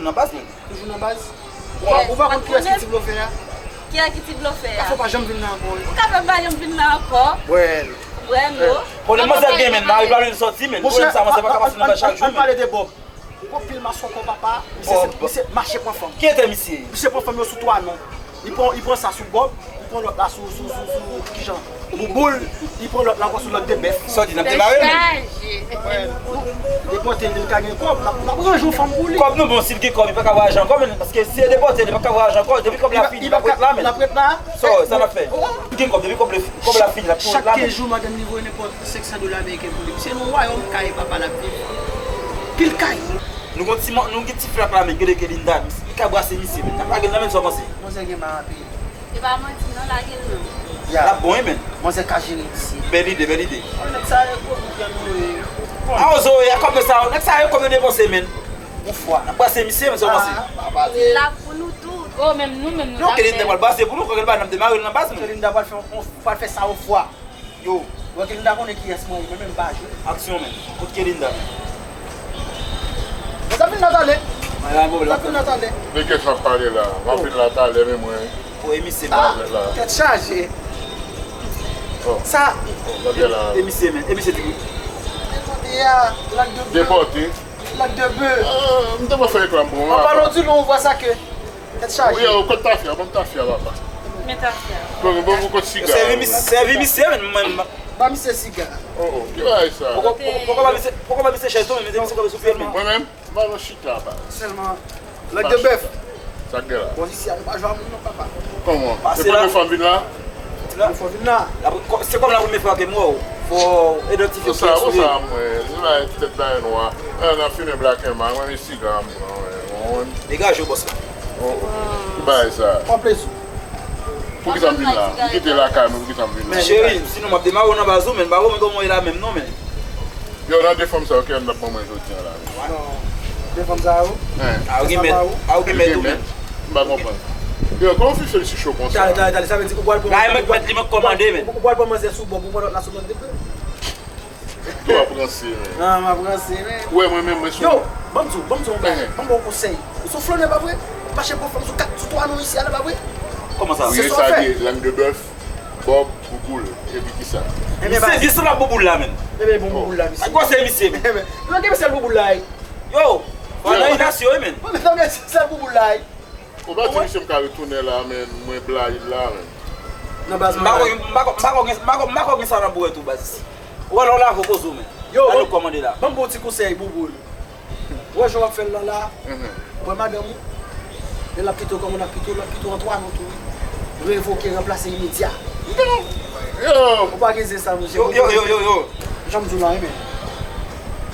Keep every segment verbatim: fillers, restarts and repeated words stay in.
Nan baz, men. Toujou nan baz? Ou pa, ou pa konn kiyès ki ti blofè a? Kiyès ki ti blofè a? Kafou pa janm vin la ankò, wi. Ou ka fè pa janm vin la ankò? Well. Well, no. Konnen manzè gen, men, mari pa vle sòti, men. Monchè, sa, manzè pa ka pase nan baz chak jou, men. Ann pale de Bob. Ou gon pil masòkò, papa. Misye, misye mache pran fanm. Ki ete misye? Misye pran fanm yo sou twa non. Li pran, li pran sa sou Bob, li pran lòt la sou, sou, sou, sou, kijan? Bouboul, li pran lòt la ankò sou lòt de bèf. Sa w di, n ap demare l menm? Depote l, li ka gen kòb, n ap, n ap ranje yon fanm pou li. Kòb nou bon, si l gen kòb, li pa ka vwayaje ankò, men, paske si e depote, li pa ka vwayaje ankò, depi kòb la fini, l ap ret la, men. L ap ret la? Sa, sa n ap fè? Li gen kòb, depi kòb, kòb la fini, l ap toujou ret la, men. Chak kenz jou, madanm li voye nenpòt senk san dola ameriken pou li. Se nan yon wayòm kay papa l ap viv. Pil kay. Nou gon ti, nou gen ti flak la, men, gade Kelinda, li ka brase misye, men. N ap lage l nan men, sa w panse? Manzè gen may anpil. Se pa manti, non, lage l non. L ap bon, wi, men. Manzè ka jere misye. Bèl ide, bèl ide. Nèg sa yo gwo bout nan nou, e. A, ozo, e, a kòb sa, nèg sa yo konbyen depanse, men? Yon fwa. N ap brase misye, men, sa w panse? Ah, pa pale. L ap pou nou tout. Oh, menm nou, menm nou. Non, Kelinda pral brase pou nou, kòkèl ba, n ap demare l nan baz nou. Kelinda pral fè, pral fè sa yon fwa. Yo, wè Kelinda konnen kiyès mwen ye, mwen menm pa jwe. Aksyon, men. Kot Kelinda, men? Mwen sa fin la talè. Mwen la, mwen la. Sa fin la talè. De kiyès w ap pale la? W ap vin la talè, men mwen. O, e misye, men. Ah, tèt chaje. Oh. Sa. Oh, gade la. E misye, men. E misye di. Depote a, lak de bè. Depote. Lak de bè. Ah, m te pa fè reklam pou mwen. An palan di nou, w vwa sa ke. Tèt chaje. Wi, yo, kot tafya? Ban m tafya, papa. Men tafya. Bon, bon, bon, kot siga? Sèvi mis-, sèvi misye, men, mwen, mwen. Ba misye siga. Oh, oh, ki bagay sa? Poko, poko, poko ba misye, poko ba misye chèz tou, men mete misye kanpe sou pye l, men. Mwen menm, m al nan chita, ba. Sèlman, lèg de bèf. Sa k gen la? Bon, isi a, nou pa jwe a moun non, papa. Kòman? Se premye fwa m vin la? Premye fwa w vin la? Se kòm la premye fwa ke m wè w. Fò w idantifye w. Sa, sa, mwen, se bagay ti tèt bagay nwa. An, n ap fimen black and mild, mwen, men siga m pran, mwen. Degaje w, bòs la. Oh, ki bagay sa? Pran plezi w. Poukisa m vin la? M kite lakay mwen, poukisa m vin la? Men cheri, sinon m ap demare w nan baz ou, men m pa wè mwen kòman w ye la menm non, men. Yo, nan de fanm sa yo, kiyès n ap ban mwen jodi a la? Non. De fanm sa yo? Hein. A, ou gen mèt. A, ou gen mèt ou menm. M pa konprann. Yo, kòman w fin fè l si cho konsa? Tale, tale, tale, sa vle di ou pral pran. La, e mèt, mèt li mèt kòmande, men. Ou pral pran manzè sou Bob, ou pran lòt la sou lòt de bè. Ou ap ranse, men. Non, m ap ranse, men. Ou wè mwen menm, mwen sou. Yo, ban m di w, ban m di w yon bagay. Hein. Ban m ba w yon konsèy. Ou se yon flannè, pa vre? Mache pran fanm sou kat, sou twa non isi a la, pa vre? Kòman sa? Se sa w fè. Wi, sa di, lang de bèf, Bob, Bouboul, epi kisa? Misye di sou la Bouboul la, men. Ebyen, bon, Bouboul la, misye. Sa k pase misye, men? Ebyen, nou gen sèl Bouboul la, wi. Yo, fò nan inasyon, wi, men. Mwen menm, nou gen sèl Bouboul la, wi. Ou pa di misye m ka retounen la, men, mwen blayi l la, men. Nan baz mwen la. M pa konn, m pa konn, m pa konn gen, m pa konn, m pa konn gen sa nan bouwèt ou, baz. Ou wè lè w lave w poze w, men. Yo, ban m, ban m ba w ti konsèy, Bouboul. Ou wè jan w ap fè l lan la? Ou wè madanm ou? Lè l ap kite w, kòman l ap kite w? L ap kite w an twa non tou, wi. Revoke, ranplase imedya. Yo! Ou pa gen zen sa, monchè. Yo, yo, yo, yo, yo. Jan m di w la, wi, men.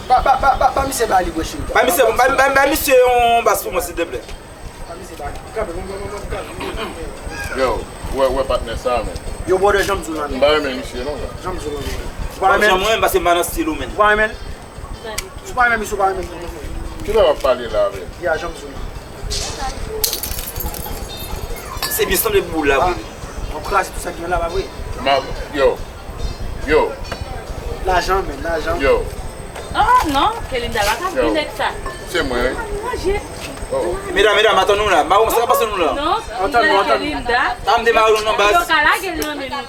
Ba, ba, ba, ba, ba misye ba li bwè, cheri. Ba misye, ba, ba, ba misye yon baz pou mwen, silteplè. Yo, wè, wè patnè sa, men. Yo, brother, jan m di w la, men. M pa renmen misye, non, sa. Jan m di w la, men. Ou pa renmen? Jan mwen, paske m pa nan stil ou, men. Ou pa renmen? Ou pa renmen misye, ou pa renmen misye. Kilè w ap pale la, men? Ya, jan m di w la. Se byen sanble pou boul la, wi. Ou kraze tout sa ki gen la, pa vre? Ma, yo. Yo. Lajan, men, lajan. Yo. Oh, non, Kelinda pa ka vin ak sa. Se mwen, wi. Manje. Oh. Medam, medam, atann nou la. Mawon, sa k ap pase nou la? Non, Kelinda. Tann demare nou nan baz. Yo ka lage l nan men nou.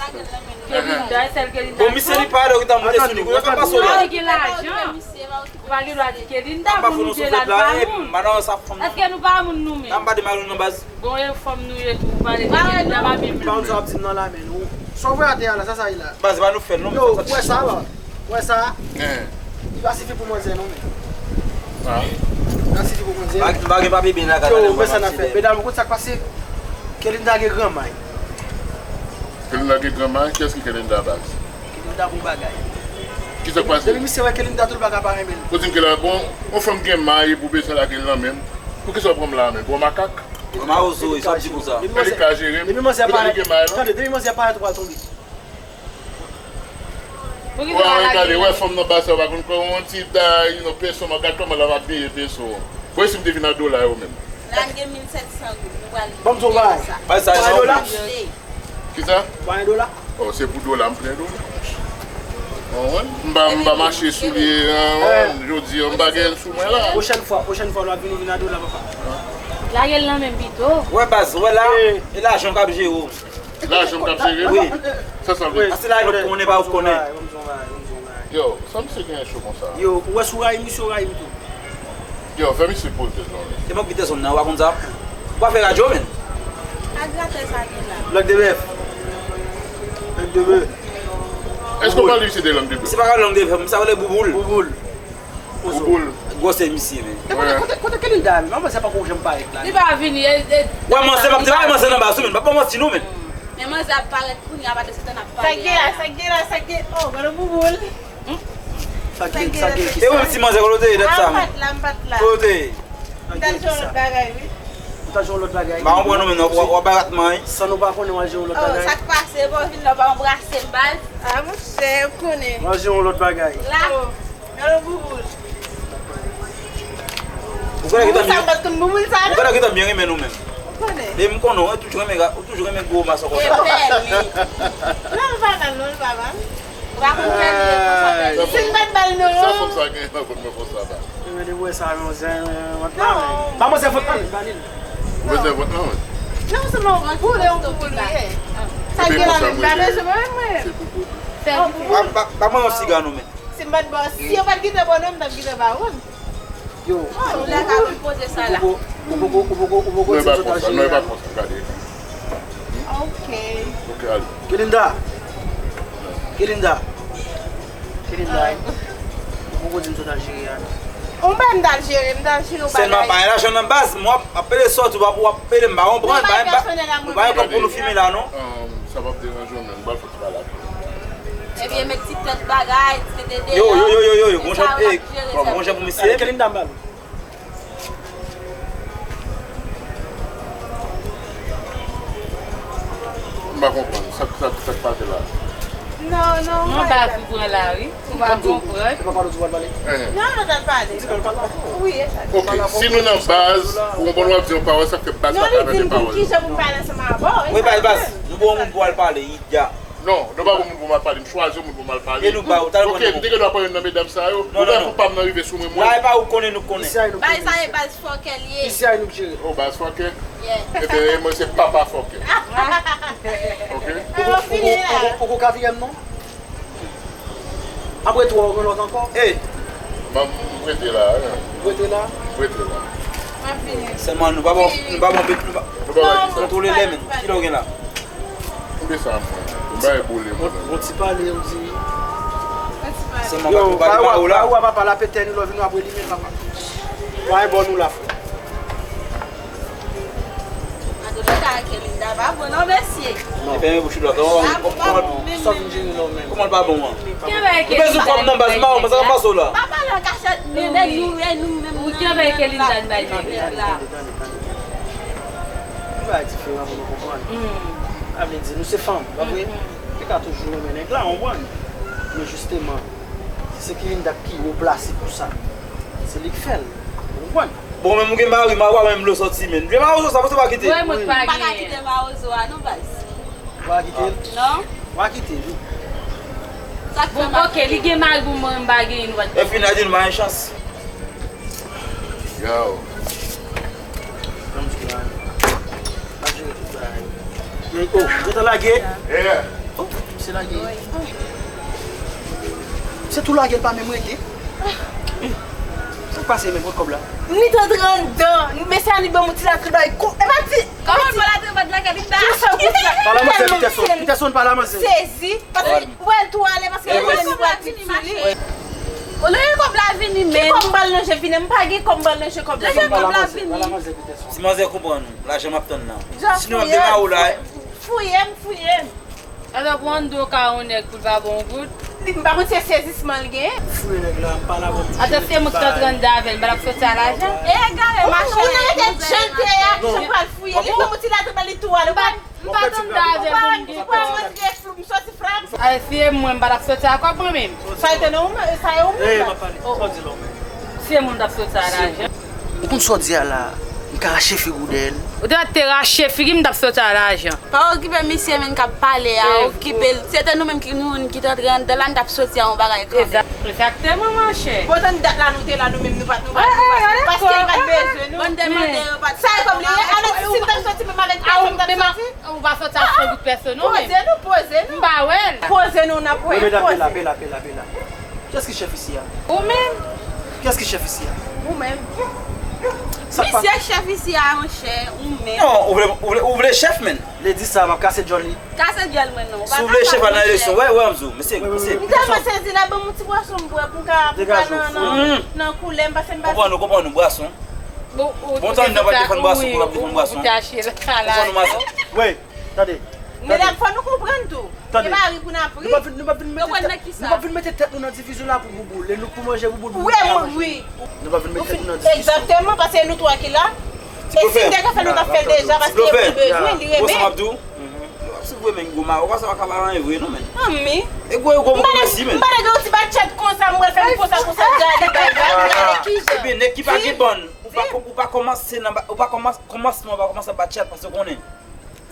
Kelinda, e sèl Kelinda. Bon, misye li pa alè, ou ta monte sou li. Sa k ap pase w la? Li gen lajan. Ou pa gen dwa di Kelinda pou nou te la, l pa moun. Èske nou pa moun nou menm? N ap pa demare nou nan baz. Bon, e fanm nou ye tou, ou pale de Kelinda pa menm. Pa konn sa w ap di m nan la, men. Sa w voye atè a la, sa sa ye la? Baz, pa nou fè l non. Yo, ou wè sa la? Ou wè sa? Li pa sifi pou manzè non, men. Li pa sifi pou manzè. M pa gen papye byen la, gade. Yo, ou wè sa n ap fè? Medam, ou konn sa k pase? Kelinda gen granmay. Kelinda gen granmay? Kiyès ki Kelinda, baz? Kelinda gon bagay. Kisa k pase? Depi misye wè Kelinda tou, l pa ka pa renmen l. Ou di m Kelinda gon, yon fanm gen may pou bezwen lage l nan men m. Poukisa w pran m la, men? Pou yon makak? Mawozo, sa w di konsa? Depi manzè parèt, tande, depi manzè parèt, ou pral tonbe. Wè, wè, gade, wè fanm nan baz sa, w pa konn kòman yon ti day, yon peso, man, gad kòman l ap abiye peso. Bon, e si m te vin ak dola yo menm? Lage mil sèt san goud, nou pral peye sa. Ban m di w bagay. Bay sa, bay dola. Kisa? Bay dola. Oh, se pou dola, m plen dola. Konprann? M pa, m pa mache soulye, an, jodi a, m pa gen sou mwen la. Pwochèn fwa, pwochèn fwa, lè w ap vini, vin a dola, papa. Lage l nan men m pito. Wè, baz, wè la, e lajan k ap jere w. Lajan k ap jere? Wi. Sa sa vle di? Ase la, lòt konnen pa ou konnen. Yo, sa misye gen cho konsa? Yo, ou wè si w rayi misye, ou rayi m tou. Yo, fè misye poze non. Se mwen ki te zòn nan, ou pa konn sa? Ou pa fè radyo, men. Ak gratè sa gen la. Lòt de bèf. Lòt de bèf. Èske w pale misye de lang de bèf? Se pa lang de bèf, sa rele bouboul. Bouboul. Bouboul. Gwosè misye, men. E kote, kote, kote Kelinda, men? Manzè pa ko janm parèt la. Li pa vini, e, e, wè, manzè, m ap te bay manzè nan baz ou, men. Pa, pa manti nou, men. Men manzè ap parèt kounye a, pa de se tan ap pale a la. Sa k gen la, sa k gen la, sa k gen, oh, gade bouboul. Sa k gen, sa k gen, kisa? E ou menm ti manzè, kote w te ye dat sa, men? M pa t la, m pa t la. Kote w te ye? M t al jwe yon lòt bagay, wi. Ou t al jwe yon lòt bagay? M pa konprann nou menm, w ap, w ap bay ratman, wi. San nou pa konnen w al jwe yon lòt bagay? Oh, sa k pase, bon, vin la, w pa anbrase m, baz. Ah, monchè, ou konnen. W al jwe yon lòt bagay. La. Oh. Gade bouboul. Ou konnen ki tan byen, ou konnen ki tan byen renmen nou menm. Ou konnen. E m konnen, ou toujou renmen, ou toujou renmen gwo mason konsa. E bèl, wi. Non, l pa mal, non, l pa mal. Ou pa konn fè l konsa, bèl. Si n pa t ba l non. Sa fanm sa gen nan kont mwen konsa la. Mwen te wè sa, non, zen, zen, zen, zen. Pa mwen se fòt mwen, ba li l. Mwen se fòt mwen. Non, se mwen, pou lè yon pou pou li ye. Sa gen la menm, ba mwen se mwen, mwen. Se pou pou li. Fè pou pou li. Ba, ba, ba mwen yon siga non, men. Si m pa t ba, si yo pa t gentan ba w non, m t ap gentan ba ou. Yo. Oh, ou la ka vin poze sa la. Ou poko, ou poko, ou poko, ou poko di m sot al jere a. Non, e pa konsa, non, e pa konsa, gade. Ok. Ok, ale. Kelinda. Kelinda. Kelinda. Ah. Ou poko di m sot al jere a, non. Ou pa m t al jere, m t al jere yon bagay. Sèlman pa gen lajan nan baz, m w ap, ap pede sòti, w ap, w ap pede m pa konprann, pa gen, pa gen kòb pou nou fimen la, non. Um, sa p ap deranje w, men m pral fè Ebyen, met ti tèt bagay, ti tete deyò. Yo, yo, yo, yo, yo, yo, gon jan, e, gon jan pou misye. Kèlin dam ba nou. M pa konprann. Sa, sa, sa k pase la? Non, non, non, baz ou pran la, wi. Ou pa konprann. Se pa pale ou pral pale? Eh. Non, nou t al pale. Di ke l pale avè w. Wi, e sa. Ok, si nou nan baz, ou konprann w ap di yon pawòl, sa k fè baz pa ka mete pawòl. Non, li di m ki jan pou m pale ansanm avè w. Wi, baz, baz, nou ba yon moun pou al pale, idya. Non, nou pa bon moun pou m al pale, m chwazi yon moun pou m al pale. E nou ba ou, talè. Ok, m te gen dwa pran youn nan medam sa yo. Non, non, non. Ou wè pou pa m nan rive sou mwen, mwen. La, e pa ou konnen, nou konnen. Bay sa e baz fòkè l ye. Isi a nou k jere. Oh, baz fòkè? Yeah. Ebyen, e mwen se papa fòkè. Ok? Ou, ou, ou, ou, ou katriyèm non? Apre twa, ou gen lòt ankò? Ey! M ap, m prete la, wi. Ou prete la? M prete la. M ap vini. Sèlman nou pa bon, nou pa bon, nou pa kontwole lè menm. Kilè w gen la? Koupe sa mwen. Ou bay boule mwen. Bon, ti pale, ou di. Sèlman pa tou pale pa ou la. Ou a papa la petè nou lò vin apre li menm papa. Wa e bò nou la frè. Adobe ta ke Linda pa bon non mesye. E fèmen bouch ou la. Kòman, kòman, kòman l pa bon an? Ou bezwen kòb nan baz mawon, sa k ap pase w la? Pa pale an kachèt, men nèg nou, nèg nou menm. Ou kenbe ke Linda bay nèg la. Li bay diferan pou nou konprann. Sa vle di, nou se fanm, pa vre? Li ka toujou renmen nèg la, ou konprann? Men jisteman, se Linda ki wo plase pou sa. Se li k fè l, ou konprann? Bon, men ou gen mari, mari w a menm dlo sòti, men. Gen mawozo sa, pote pa kite. Mwen, mwen pa gen. M pa ka kite mawozo a, non, baz. Ou pa kite l? Non. Ou pa kite l. Bon, ok, li gen mari pou mwen, m pa gen, nou pa. E fini a di nou pa gen chans. Yo. Ban m di la. M ap jere tout bagay. Yo, oh, yo t lage? Yeah. Oh, misye lage. Misye tou lage, l pa menm rete. Sa k pase menm, kot kòb la? M ret anndan. Mesye a ni ban m yon ti latribay. E pa ti. Kòman l pral antre bad lakay li ta? Pale a manzè, Peterson. Peterson, pale a manzè. Sezi. Paske, wè, l tou ale, paske l konnen li pral vin sou li. Oleye kòb la vini, men. Ki kòb m pral lonje vini? M pa gen kòb m pral lonje kòb la. Lonje kòb la vini. Ti manzè konprann nou. Lajan m ap tann nan. Si nou ap demare w la, eh. Fouye m, fouye m. Atò, pou Ando ka yon nèg pou l pa bon goud. M pa konn se sezisman l gen. Fouye nèg la, m pale avè w. Atò, se moun ki t antre anndan avè l, m pa t ap soti a lajan. E egare machin. Ou nan rete jan te ye a, ki jan pral fouye. Li pran mouti la, li tou ale. M pa t anndan avè l pou m gen kòb. Ou pa manje flou, m soti frap. Ay, si e mwen, m pa t ap soti a kòb mwen menm. Sa e te nan ou menm, sa e ou menm la. Eh, m ap pale. Sa w di la ou menm? Si e mwen, m t ap soti a lajan. Ou konn sa w di a la, m ka rache figi w dèyè l. Ou te, te rache figi m, t ap soti a lajan. Pa okipe misye menm k ap pale a, okipe l. Se te nou menm ki, nou menm ki t antre anndan la, n t ap soti a yon bagay kanmenm. Egzakteman, monchè. Poutan dat la nou te la, nou menm nou pa t, nou pa t, nou pa t, paske li pa t bezwen nou. Bon, demande yo pa t. Sa e kòm li ye, alò si m t ap soti menm avèk pèsonn, m t ap soti. Ou pa soti ak yon goud pèso non, men. Poze nou, poze nou. M pa wè l. Poze nou, n ap wè. Wi, medam, poze. Pela, pela, pela, pela. Kiyès ki chèf isi a? Ou menm. Kiyès ki chèf isi a? Ou menm. Misye k chèf isi a, monchè, ou menm. Non, ou vle, ou vle, ou vle chèf, menn. Lè di sa, m ap kase djòl li. Kase djòl mwen non. Si w vle chèf al nan eleksyon, wè, wè, m di w, mesye, mesye. M tèlman sezi la, ban m yon ti bwason m bwè pou m ka, pou m ka nan, nan, nan koulè m, paske m pa. Konprann nou, konprann nou, bwason. Bon, tan nan pa defann bwason, pou l ap defann bwason. Konprann nou, mason? Wi, tande. Medam, fò nou konprann tou. Tande. E pa ri pou n ap ri. Nou pa vin, nou pa vin mete tèt, nou pa vin mete tèt nou nan divizyon la pou bouboule. Nou pou manje bouboule, nou pa ka manje. Wi, wi. Nou pa vin mete tèt nou nan divizyon. Egzakteman, paske nou twa ki la. E si n te ka fè, nou t ap fè l deja, paske li bezwen, li renmen. Bon, sa m ap di w. Si w renmen gwo mawon, sa pa ka pa anyen vre non, menn. Anmi. E gwo, e gwo, gwo mèsi, menn. M pa gen yon ti bat chat konsa, m wè fè m konsa, konsa, gade, gade, gade, gade, kijan. Ebyen, nèg ki pa gen bann, ou pa, ou pa kòmanse nan, ou pa kòmanse, kòmansman, ou pa kòmanse bat chat, paske w konnen.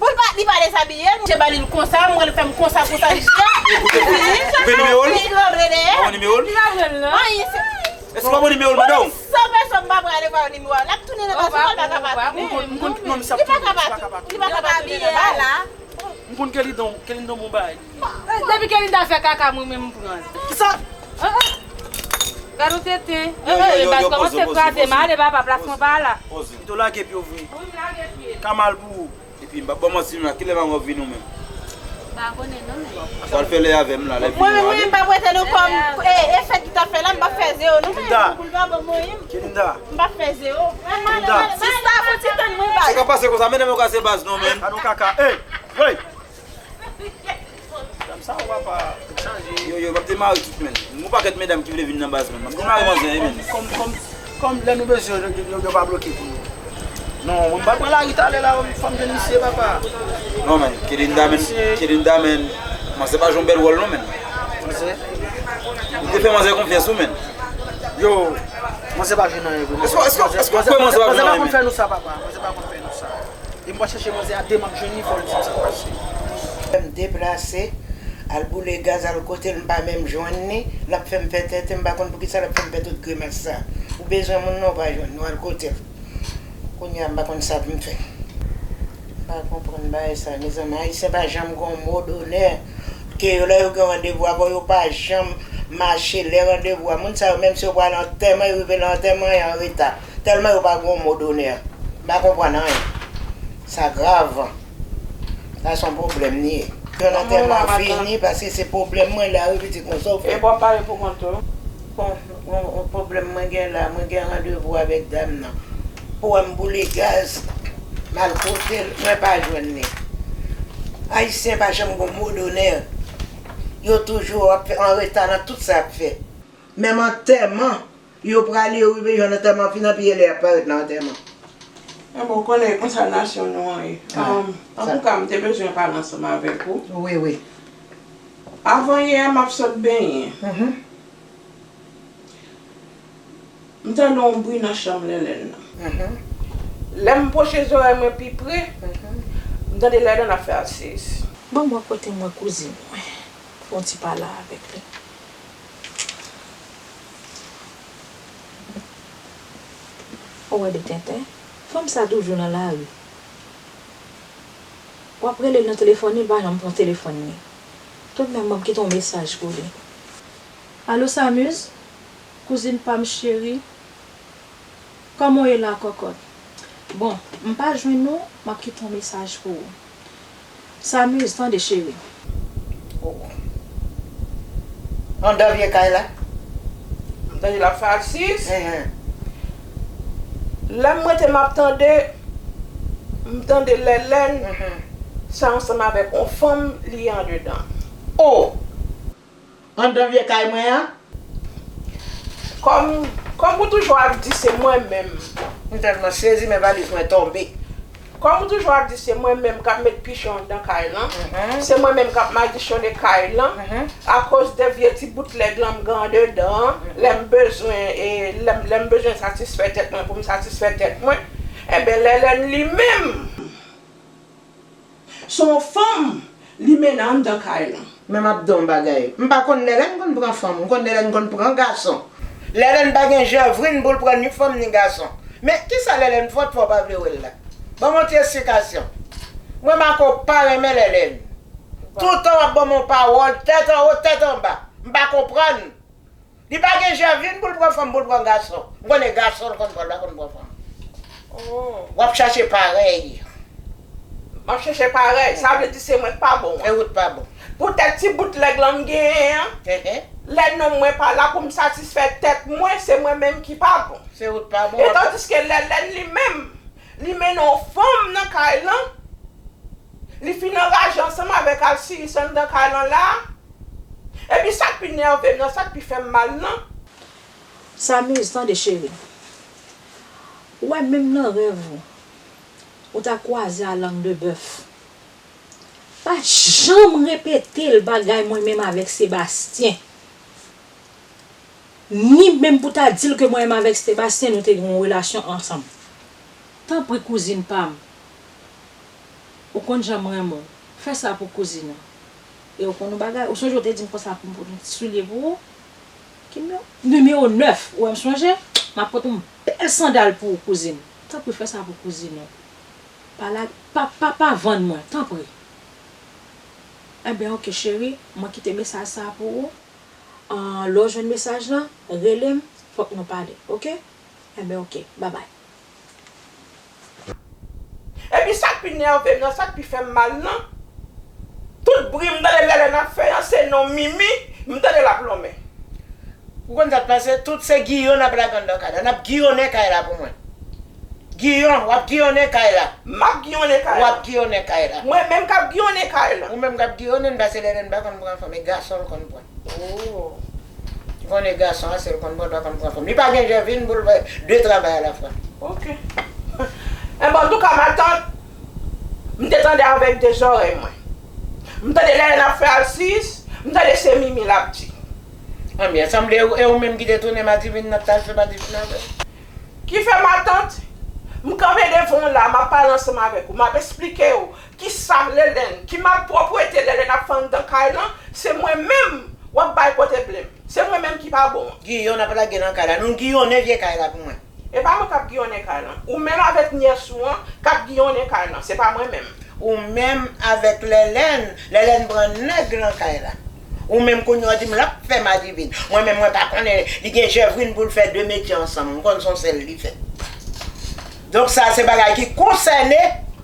Pou l pa, li pa dezabiye, m te ba li l konsa, m wè l fè m konsa, konsa, li fè. Ou gen nimewo l? Li rantre dèyè. Ou gen nimewo l? Li pa pran l, non. Anyen, se. Èske w pa pran nimewo l, madanm? San pèsòn m pa prale ba w nimewo a. L ap tounen nan baz mwen, l pa ka pa tounen. M konn, m konn, non, misye ap tounen, misye pa ka pa tounen. Li pa ka pa tounen nan baz la. M konn Kelinda, Kelinda bon bagay li ye. Depi Kelinda fè kaka, mwen menm m pran l. Kisa? Gad yon tenten. Baz kòmanse kraze m, ale papa, plas mwen pa la. Pito lage pye w vre. Wi, m lage pye. Ka mal pou ou. Epi m p ap ba w manti non, kilè madanm w ap vini ou menm? M pa konnen non, men. Sa l fè lè avè m la, lè vini. Mwen menm, wi, m p ap rete non kòm, e, e fèt ki t ap fè la, m p ap fè zewo non, men. Kelinda. Pou l pa ban mwen. Kelinda. M p ap fè zewo. Kelinda. Sista, fò ti tann mwen baz. Sa ka pase konsa, medam yo kase baz non, men. Gad yon kaka. Ey! Hey! Dam sa ou papa, chanje. Yo, yo, m ap demare tout, men. Gon pakèt medam ki vle vin nan baz, men. M ap demare manzè, men. Kòm, kòm, kòm lè nou bezwen, yo, yo, yo, yo pa bloke pou nou. Non, mwen m pa pran lari talè la, fò m jwenn misye, papa. Non, men, Kelinda, men, Kelinda, men, manzè pa jwe yon bèl wòl, non, men. Manzè? Ou te fè manzè konfyans, ou, men. Yo, manzè pa jwenn anyen, vre. Èske, èske, èske w kwè manzè pa jwenn anyen, men? Manzè pa konn fè nou sa, papa. Manzè pa konn fè nou sa. E m pral chèche manzè a, demen m jwenn li, fò l di m sa k pase. Fè m deplase, al boule gaz, al kote l, m pa menm jwenn li, l ap fè m fè tenten, m pa konn poukisa l ap fè m fè tout grimas sa. Ou bezwen moun nan, ou pa jwenn, ou al kote l. Kounye a, m pa konn sa pou m fè. M pa konprann bagay sa, mezanmi. Ayisyen pa janm gon mo donè. Ke yo, lè yo gen randevou avè w, yo pa janm mache lè randevou a. Moun sa yo, menm si yo pral antèman, yo rive nan antèman, yo anreta. Tèlman yo pa gon mo donè. M pa konprann anyen. Sa grav. Sa se yon pwoblèm li ye. Yon antèman fini, paske se pwoblèm mwen la, wi, pitit mwen, sa w fè? E w ap pale pou kont ou? Bon, bon, bon, pwoblèm mwen gen la, mwen gen randevou avèk dam nan. Pou wè m boule gaz, m al kote l, mwen pa jwenn li. Ayisyen pa janm gon mo donè. Yo toujou ap fè, an reta nan tout sa y ap fè. Menm antèman, yo prale, yo rive jwenn antèman fini, anpi e lè y ap parèt nan antèman. Enben, w konnen, e konsa nasyon nou an ye. Antouka, m te bezwen pale ansanm avèk ou. Wi, wi. Avan yè, m ap sot benyen. M tande yon bri nan chanm Lèlèn nan. Lè m pwoche zòrèy mwen pi pre, m tande Lèlèn ap fè asis. Ban m wè kote m wè kouzin mwen. Fè yon ti pale avèk li. Ou wè de tenten? Fanm sa toujou nan lari. W ap rele l nan telefòn li, li pa janm pran telefòn li. Toutmenm, ban m kite yon mesaj pou li. Alo, Samuz? Kouzin pa m cheri? Kòman w ye la, kòkòt? Bon, m pa jwenn ou, m ap kite yon mesaj pou ou. Samuz, tande, cheri. Oh. Anndan vye kay la? M tande l ap fè asis. Enhen. Lè m rete m ap tande, m tande Lèlèn, sa ansanm avèk yon fanm, li andedan. Oh! Anndan vye kay mwen an? Kòm, kòm ou toujou ap di se mwen menm. M tèlman sezi, men valiz mwen tonbe. Kòm ou toujou ap di se mwen menm k ap met pichon anndan kay lan, se mwen menm k ap madichonnen kay lan, akoz de vye ti boutlèg lan m gen andedan an, lè m bezwen, e, lè m, lè m bezwen satisfè tèt mwen pou m satisfè tèt mwen, Enben, Lèlèn li menm, se yon fanm li mennen anndan kay lan. Men m ap di w yon bagay. M pa konn Lèlèn konn pran fanm. M konn Lèlèn konn pran gason. Lèlèn pa gen jèvrin pou l pran ni fanm ni gason. Men kisa Lèlèn fòt fè w pa vle wè l la? Ban m yon ti esplikasyon. Mwen, Marco pa renmen Lèlèn. Toutan w ap ban m yon pawòl, tèt anwo, tèt anba. M pa konprann. Li pa gen jèvrin pou l pran fanm, pou l pran gason. M konnen gason l konn pran, l pa konn pran fanm. Oh. W ap chache parèy. M ap chache parèy. Sa vle di se mwen k pa bon an. Se ou k pa bon. Poutèt ti bout lèg lan m genyen an, lè nonm mwen pa la pou m satisfè tèt mwen, se mwen menm ki pa bon. Se ou k pa bon. E tandiske Lèlèn li menm, li mennen yon fanm nan kay lan, li fin anraje ansanm avèk Alsiris anndan kay lan la. Epi sa k pi nève m nan, sa k pi fè m mal nan. Samuz, tande cheri. Ou wè menm nan rèv ou, ou ta kwaze a lang de bèf. Pa janm repete l bagay mwen menm avèk Sebastyen. Ni menm pou ta di l ke mwen menm avèk Sebastyen nou te gen yon relasyon ansanm. Tanpri kouzin pa m. Ou konn jan m renmen w. Fè sa pou kouzin ou. E ou konn yon bagay, ou sonje ou te di m konsa pou m pote yon ti soulye pou ou? Ki nimewo? Nimewo nèf. Ou wè m sonje? M ap pote yon bèl sandal pou ou, kouzin. Tanpri fè sa pou kouzin ou. Pa la, pa, pa, pa vann mwen, tanpri. Enben, oke, cheri, mwen kite mesaj sa pou ou. An, lè w jwenn mesaj lan, rele m, fòk nou pale, oke? Enben, oke, babay. Epi sa k pi nève m nan, sa k pi fè m mal nan, tout bri m tande Lèlèn ap fè an, se non Mimi m tande l ap lonmen. Ou konn sa k pase? Tout se giyon n ap lage anndan kay la. N ap giyonnen kay la pou mwen. Giyon, w ap giyonnen kay la. M ap giyonnen kay la. W ap giyonnen kay la. Mwen menm k ap giyonnen kay la. Ou menm k ap giyonnen l, paske Lèlèn pa konn pran fanm, e gason l konn pran. Oh. Ou konnen gason an, se l konn pran, l pa konn pran fanm. Li pa gen jèvrin pou l fè de travay alafwa. Ok. Enben, antouka, matant, m te tande avèk de zòrèy mwen. M tande Lèlèn ap fè Alsiris, m tande se Mimi l ap di. Anben, sanble e ou menm ki te tounen madivin nan, t al fè madivin avè l. Ki fè matant, m kanpe devan w la, m ap pale ansanm avèk ou, m ap esplike w kisa Lèlèn, ki malpwòpte Lèlèn ap fè anndan kay lan, se mwen menm w ap bay pote plenn. Se mwen menm ki pa bon an. Giyon ap lage nan kay la. Nou giyonnen vye kay la pou mwen. E pa mwen k ap giyonnen kay lan. Ou menm avèk nyès ou an k ap giyonnen kay lan. Se pa mwen menm. Ou menm avèk Lèlèn, Lèlèn pran nèg nan kay la. Ou menm kounye a w di m l ap fè madivin. Mwen menm mwen pa konnen li gen jèvrin pou l fè de metye ansanm. M konn se yon sèl li fè. Donk sa se bagay ki konsène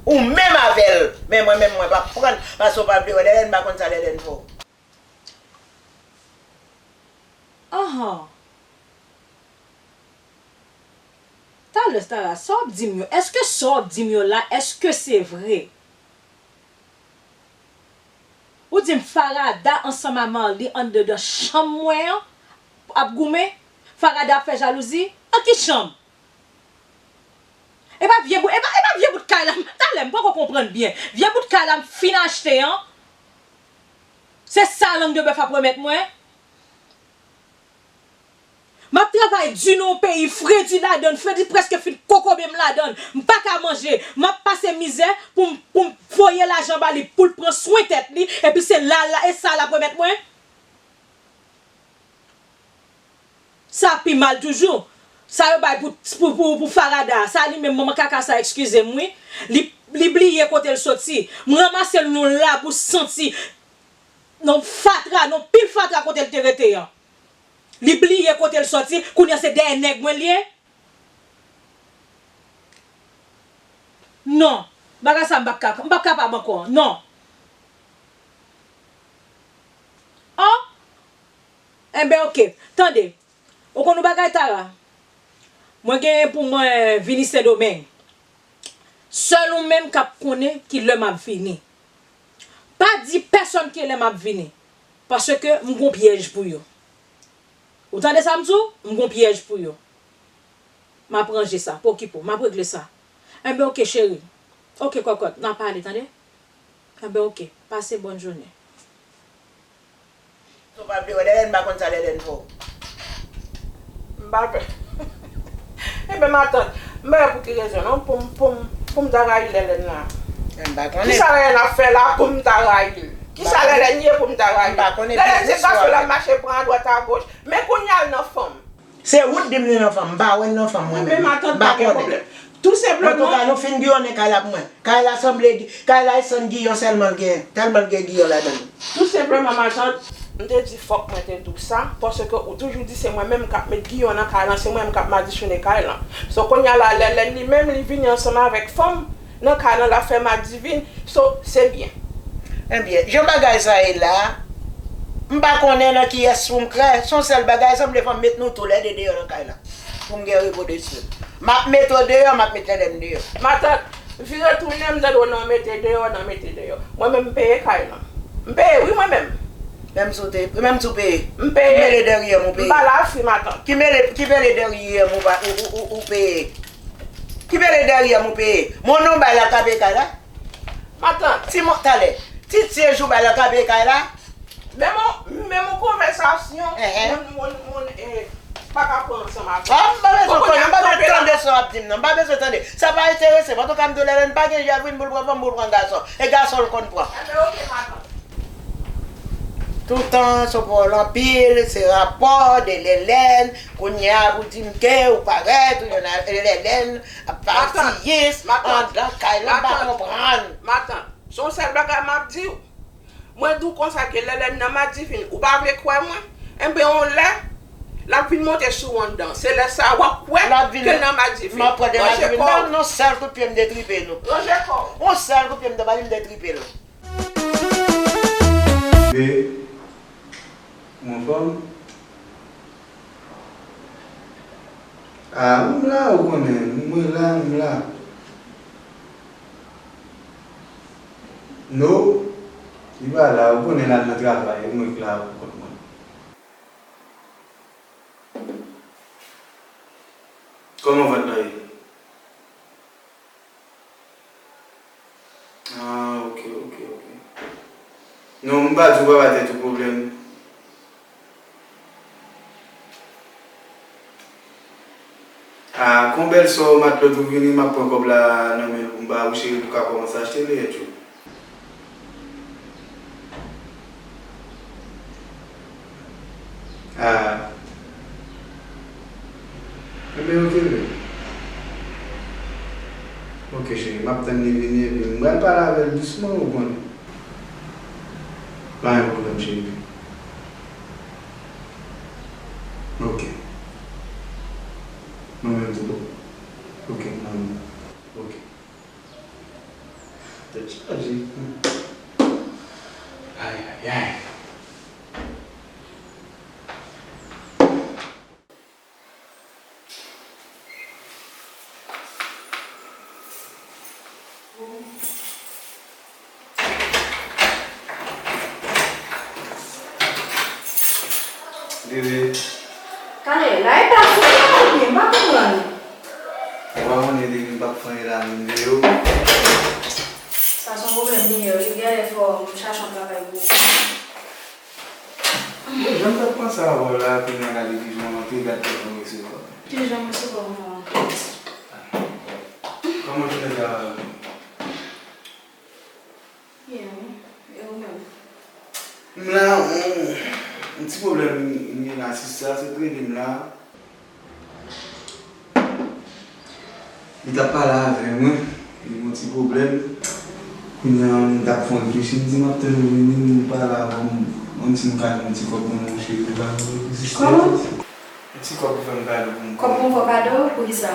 ou menm avè l. Men mwen menm mwen p ap pran l paske w pa vle wè Lèlèn, m pa konn sa Lèlèn fè w. Anhan. Talè, Tara, sa w ap di m yo, èske sa w ap di m yo la, èske se vre? Ou di m Farada ansanm a Marly anndedan chanm mwen an ap goumen? Farada ap fè jalouzi? Nan ki chanm? E pa vye bout, e pa, e pa vye bout kay la, talè, m poko konprann byen. Vye bout kay la m fin achte an, se sa lang de bèf ap remèt mwen? M ap travay di nan yon peyi, fredi ladann, fredi prèske fin kokobe m ladann. M pa ka manje, m ap pase mizè pou m, pou m voye lajan ba li pou l pran swen tèt li, epi se la, la, e sa l ap remèt mwen? Sa pi mal toujou. Sa yo bay pou, pou, pou, pou Farada a. Sa li menm manman kaka sa, eskize m wi. Li, li bliye kote l soti. M ranmase l nan yon labou santi, nan fatra, nan pil fatra kote l te rete an. Li bliye kote l soti, kounye a se dèyè nèg mwen l ye? Non. Bagay sa m p ap ka, m p ap kapab ankò. Non. An? Enben, oke. Tande. Ou konn yon bagay, Tara? Mwen genyen pou mwen vini Sendomeng. Sèl ou menm k ap konnen ki lè m ap vini. Pa di pèsonn ki lè m ap vini. Paske m gon pyèj pou yo. Ou tande sa m di w? M gon pyèj pou yo. M ap ranje sa. Pa okipe w. M ap regle sa. Enben, oke, cheri. Oke, kòkòt. N a pale, tande? Enben, oke. Pase bòn jounen. Ou pa vle wè Lèlèn, m pa konn sa Lèlèn fè w. M pa pè. Enben, matant, M pa wè pou ki rezon non, pou m, pou m, pou m ta rayi Lèlèn la. M pa konnen. Kisa Lèlèn ap fè la pou m ta rayi l? Kisa Lèlèn ye pou m ta rayi l? M pa konnen. Lèlèn se biznis yo gason l ap mache pran adwat agoch. Men kounye a l nan fanm. Se ou t di m li nan fanm, m pa wè l nan fanm mwen menm. Men matant pa gen pwoblèm. Tou senpleman. Antouka, nou fin giyonnen kay la pou mwen. Kay la sanble, kay la e sann giyon sèlman l gen, tèlman l gen giyon ladan l. Tou senpleman, matant, m te di fòk mwen te di w sa, paske ou toujou di se mwen menm k ap met giyon nan kay lan, se mwen menm k ap madichonnen kay lan. So, kounye a la, Lèlèn li menm, li vini ansanm avèk fanm nan kay lan, l ap fè madivin. So, se byen. Ebyen, jan bagay sa ye la, m pa konnen nan kiyès pou m krè. Se yon sèl bagay, sanble fò m met nou toulède deyò nan kay la. Pou m gen repo de sèl. M ap mete w deyò, m ap met Lèlèn deyò. Matant, vire tounen, m tande w nan mete deyò, nan mete deyò. Mwen menm, m peye kay lan. M peye, wi, mwen menm. Menm si w te, menm si w peye. M peye. Ki mele dèryè m ou peye? M pa la fri, matant. Ki mele, ki mele dèryè m ou pa, ou, ou, ou, ou peye? Ki mele dèryè m ou peye? Mon non bay la ka peye kay la? Matant. Ti mon, talè. Ti sejou bay la ka peye kay la? Menm yon, menm yon konvèsasyon, moun, moun, moun, eh, pa ka pran ansanm avè m. Ah, m pa bezwen tande, m pa bezwen tande sa w ap di m nan. M pa bezwen tande. Sa pa enterese m. Antouka, m di w Lèlèn pa gen jèvrin pou l pran fanm, pou l pran gason. E gason l konn pran. Enben, oke, matant. Toutan, se pawòl anpil, se rapò de Lèlèn. Kounye a, pou di m ke ou parèt, ou yon Lèlèn ap patiyis anndan kay la, m pa konprann. Matant, se yon sèl bagay m ap di w. Mwen di w konsa ke Lèlèn nan madivin, ou pa vle kwè mwen? Enben, yon lè, l ap vin monte sou w anndan. Se lè sa a w ap kwè ke l nan madivin. M ap pran de madivin. Ranje kò w. Non, non, sèl kout pye m detripe nou. Ranje kò w. Yon sèl kout pye m ta ba li, m detripe l. Be, ou anfòm? Ah, m la, ou konnen, mwen la, m la. No, li pa la, ou konnen l al nan travay, e mwen k la pou kont mwen. Kòman vant la ye? Ah, ok, ok, ok. Non, m pa di w pa ba tèt ou pwoblèm. Ah, kon bèl sè w matlòt ou vini, m ap pran kòb la nan men l pou m ba ou, cheri, pou w ka kòmanse achte leyèt yo. Ah. Enben, ok, bebe. Ok, cheri, m ap tann li vini, epi m pral pale avè l dousman, ou konnen. Pa gen pwoblèm, cheri. Ok. Mwen menm tou, bon. Ok, mwen menm. Ok. Tèt chaje. Ay, ay, ay. Bebe. Talè, la e pa fou, m pa konprann. Ou pa konnen depi m pa fè anyen la, m deyò. Sa se yon pwoblèm li ye wi, genlè fò m chache yon travay pou ou. Jan m t ap panse avè w la, kounye a gade kijan w antre, gad kijan m resevwa w. Kijan m resevwa w kòman? Kòman jounen sa va? Byen wi, e ou menm? M la, yon, yon ti pwoblèm m gen la, sista, se t rele m la. Li t ap pale avè mwen, li gen yon ti pwoblèm. Kounye a, m t ap fè yon reflechi, m di m ap tann ou vini, m pale avè w, m, menm si m ka jwenn yon ti kòb nan men w, cheri, m ka jwenn yon ti sèvis. Kòman? Yon ti kòb pou fè m kado pou m. Kòb pou m fè w kado? Poukisa?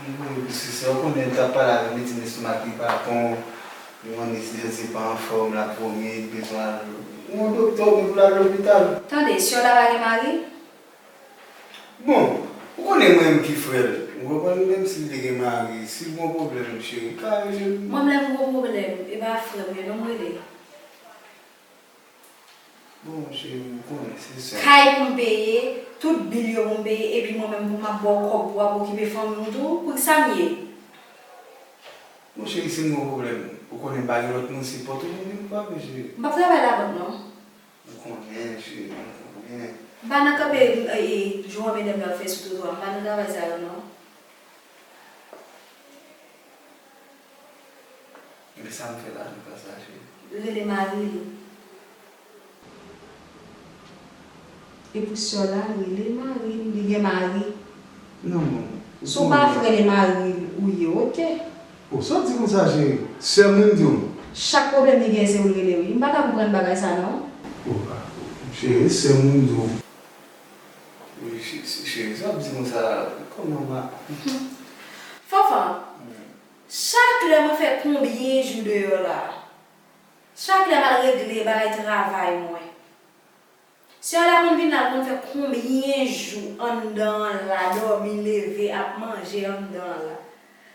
M voye pou sista, ou konnen, li t ap pale avè m, li di m lestomak li pa bon, li mande si je pa anfòm, l ap vomi, li bezwen al yon doktè oubyen pou l al lopital. Tande, sè w la pa gen mari? Bon, ou konnen mwen menm ki frè l. Ou konprann? Menm si l te gen mari, si l gen yon pwoblèm, cheri, l ka rele m. Mwen menm lè m gen yon pwoblèm, e pa frè m ye non m rele. Bon, cheri, ou konnen, se sa. Kay pou m peye, tout bil yo pou m peye, epi mwen menm pou m ap ba w kòb pou w ap okipe fanmi w tou? Poukisa m ye? Bon, cheri, si m gen yon pwoblèm, ou konnen m pa gen lòt moun, se pòt ou pou m vin frape, cheri. M p ap travay labank non. M konnen, cheri, m konnen. M pa nan kanpe, e, e, jou an medam yo ap fè sou twotwa, m pa nan travay sa yo non. Sa m fè la, nou pa sa, cheri. Rele mari li. E pou sè w la, rele mari l, li gen mari. Non, manman. Si w pa rele mari l, ou ye, oke? O, sa w di konsa, cheri? Sè m wi m di w. Chak pwoblèm li gen, se ou l rele, wi. M pa ka konprann bagay sa, non. O, a, cheri, sè m wi m di w. Wi, che-, che-, cheri, sa w ap di konsa, kòman ma- Fanfan, chak lè mwen fè konbyen jou deyò la? Chak lè m al regle bagay travay mwen. Sè w la konn vin la, l konn fè konbyen jou anndan an la, dòmi, leve, ap manje anndan an la.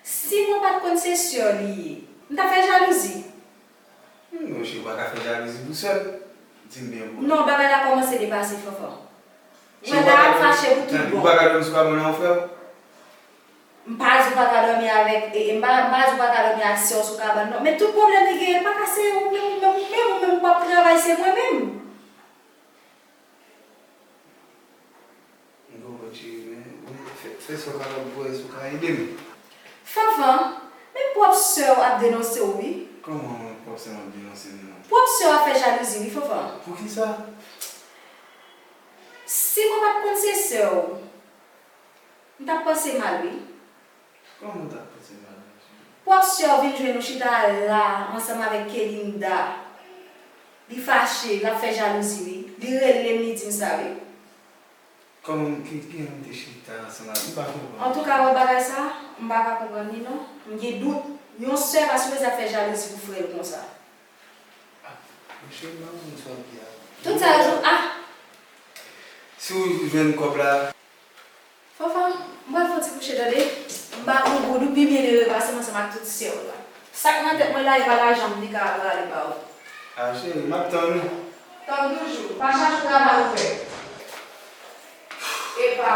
Si mwen pa t konn se sè w li ye, m t ap fè jalouzi? Non, cheri, ou pa ka fè jalouzi pou sè l. Di m byen bon. Non, bagay la kòmanse depase, Fanfan. Ou wè la ap fache pou tout bon. Ou pa ka dòmi sou kabann nan, frè w? M pa di w pa ka dòmi avèk, e, e, m pa, m pa di w pa ka dòmi ak sè w sou kabann, non. Men tout pwoblèm li genyen, li pa ka se ou menm, ou menm, ou menm, ou menm, ou p ap travay, se mwen menm. M konprann, cheri, men, men fè, fè sa w kapab pou wè si w ka ede m. Fanfan, men pwòp sè w ap denonse w, wi. Kòman pwòp sè m ap denonse m nan? Pwòp sè w ap fè jalouzi, wi, Fanfan. Poukisa? Si mwen pa t konn se sè w, m t ap panse mal, wi. Kòman w t ap panse mal? Pwòp sè w vin jwenn ou chita la ansanm avèk Kelinda. Li fache, l ap fè jalouzi, wi. Li rele m, li di m sa, wi. Kòman, ki, ki jan m te chita ansanm avèk, m pa konprann. Antouka, wè bagay sa, m pa ka konprann li, non. M gen dout. Yon sè pa sipoze ap fè jalouzi pou frè l konsa. Ah, monchè, m pa konn sa w di a. Tout sa yo di w, ah! Si w jwenn kòb la, Fanfan, m pral fè yon ti kouche, tande? M ba ou goud, ou pi byennere pase m ansanm ak tout sè w la. Sa k nan tèt mwen la, e pa lajan m li ka prale ba ou. A, cheri, m ap tann ou. Tann toujou. Pa chache travay ou fè. Epa.